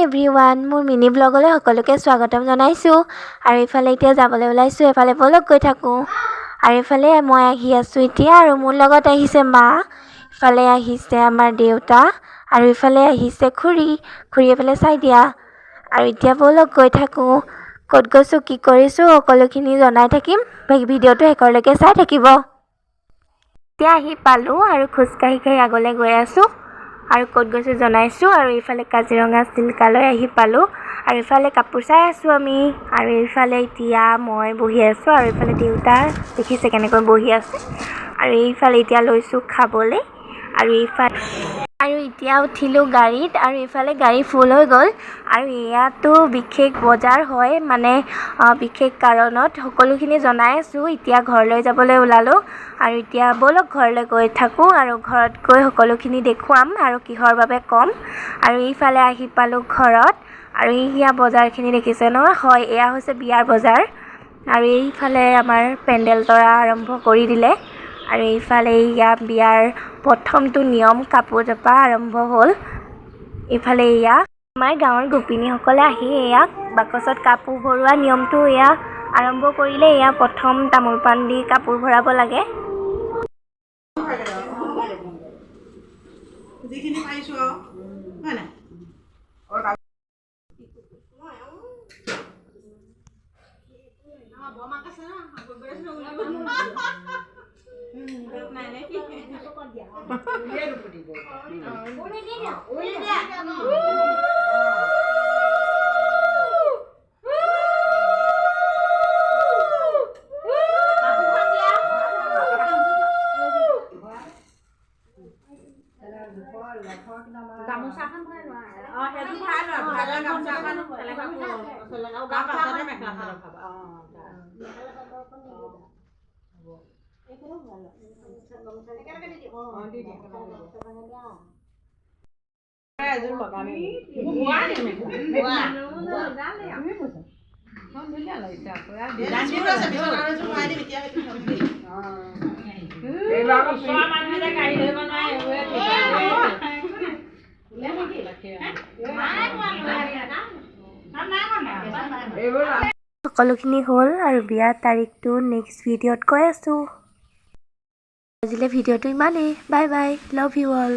Everyone, মোৰ mini ব্লগলৈ সকলোকে স্বাগতম জনাইছোঁ। আৰু এইফালে এতিয়া যাবলৈ ওলাইছোঁ। এইফালে ব'লক গৈ থাকোঁ। আৰু এইফালে মই আহি আছোঁ এতিয়া আৰু মোৰ লগত আহিছে মা, ইফালে আহিছে আমাৰ দেউতা আৰু ইফালে আহিছে খুৰী। খুৰী, এইফালে চাই দিয়া। আৰু এতিয়া ব'লক গৈ থাকোঁ। ক'ত গৈছোঁ, কি কৰিছোঁ, সকলোখিনি জনাই থাকিম। ভিডিঅ'টো শেষৰলৈকে চাই থাকিব। এতিয়া আহি পালোঁ আৰু খোজকাঢ়ি কাঢ়ি আগলৈ গৈ আছোঁ আৰু ক'ত গৈছোঁ জনাইছোঁ। আৰু এইফালে কাজিৰঙা চিল্কালৈ আহি পালোঁ আৰু ইফালে কাপোৰ চাই আছোঁ আমি। আৰু এইফালে এতিয়া মই বহি আছোঁ আৰু এইফালে দেউতা দেখিছে কেনেকৈ বহি আছে। আৰু এইফালে এতিয়া লৈছোঁ খাবলৈ। আৰু এইফালে আৰু এতিয়া উঠিলোঁ গাড়ীত আৰু এইফালে গাড়ী ফুল হৈ গ'ল। আৰু ইয়াতো বিশেষ বজাৰ হয়, মানে বিশেষ কাৰণত সকলোখিনি জনাই আছোঁ। এতিয়া ঘৰলৈ যাবলৈ ওলালোঁ আৰু এতিয়া ব'লক ঘৰলৈ গৈ থাকোঁ আৰু ঘৰত গৈ সকলোখিনি দেখুৱাম আৰু কিহৰ বাবে ক'ম। আৰু এইফালে আহি পালোঁ ঘৰত আৰু এইয়া বজাৰখিনি দেখিছে নহয়? হয়, এয়া হৈছে বিয়াৰ বজাৰ। আৰু এইফালে আমাৰ পেণ্ডেল তৰা আৰম্ভ কৰি দিলে। আৰু এইফালে এয়া বিয়াৰ প্ৰথমটো নিয়ম কাপোৰ জপা আৰম্ভ হ'ল। এইফালে এয়া আমাৰ গাঁৱৰ গোপিনীসকলে আহি এয়া বাকচত কাপোৰ ভৰোৱা নিয়মটো এয়া আৰম্ভ কৰিলে। এয়া প্ৰথম তামোল পাণ দি কাপোৰ ভৰাব লাগে। যিখিনি পাৰিছোঁ আৰু, হয় নাই? গামোচাখন ভৰাই লোৱা। অঁ, সেইটো ভৰাই লোৱা, ভৰাই লোৱা গামোচাখন, তাৰ পাছতে মেখেলা চাদৰ ভৰাবা। অঁ, এযোৰ লগামেই। ধুনীয়া লাগিছে আকৌ। আছে পিছত আৰু এযোৰ ভৰাই দিম এতিয়া সেইটো। ওচৰৰ মানুহে যে গাড়ী ধৰিব নোৱাৰে, এইবোৰে ঠিক। সকলোখিনি হ'ল আৰু বিয়াৰ তাৰিখটো নেক্সট ভিডিঅ'ত কৈ আছোঁ। আজিলৈ ভিডিঅ'টো ইমানেই। Bye bye, love you all.